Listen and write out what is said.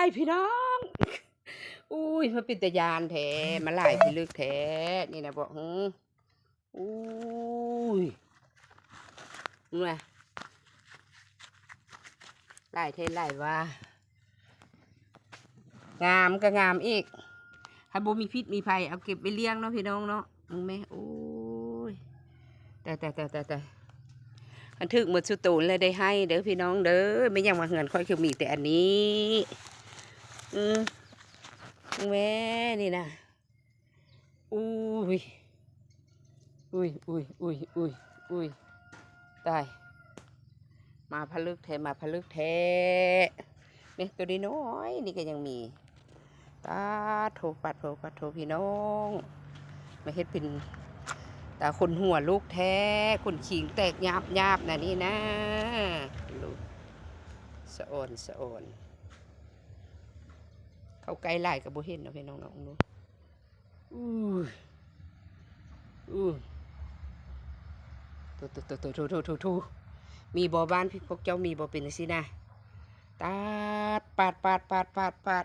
ອ້າຍພີ່ນ້ອງ ອຸ້ຍ ມາເປັນຕາຢ້ານແທ້ ມາຫຼາຍພິລຶກແທ້ ນີ້ນະບໍ່ ຫື ອຸ້ຍ ເມື່ອ ຫຼາຍແທ້ຫຼາຍວ່າ ງາມກໍງາມອີກ ຖ້າບໍ່ມີພິດມີໄພ ເອົາເກັບໄວ້ລ້ຽງເນາະພີ່ນ້ອງເນາະ ເບິ່ງແມ ໂອ້ຍ ຕາຍ ຕາຍ ຕາຍ ຕາຍ ຕາຍ ຄັນຖືກໝົດສູ່ໂຕແລ້ວໄດ້ໃຫ້ເດີພີ່ນ້ອງເດີ ແມ່ນຫຍັງວ່າເຮືອນຂ້ອຍຄືມີແຕ່ອັນນີ້ ອື ເບິ່ງແມ ນີ້ນະ ອຸ້ຍ ອຸ້ຍ ອຸ້ຍ ອຸ້ຍ ອຸ້ຍ ອຸ້ຍ ຕາຍ ມາຜະລຶກແທ້ ມາຜະລຶກແທ້ ນີ້ໂຕນ້ອຍໆນີ້ກໍຍັງມີ ປາດໂທ ປາດໂທ ປາດໂທ ພີ່ນ້ອງ ມາເຮັດເປັນຕາຂົນຫົວລູກແທ້ ຂົນຄີງແຕກຍາບໆນະນີ້ນະ ລູກ ສະອອນ ສະອອນ ເຂົ້າໃກ້ຫຼາຍກໍບໍ່ເຫັນເນາະ ພີ່ນ້ອງເນາະ ເບິ່ງດູ ອູ້ ອູ້ ໂທ ໂທ ໂທ ມີບໍ່ ບ້ານພວກເຈົ້າມີບໍ່ ເປັນຈັ່ງຊີ້ນະ ຕາດ ປາດ ປາດ ປາດ ປາດ ປາດ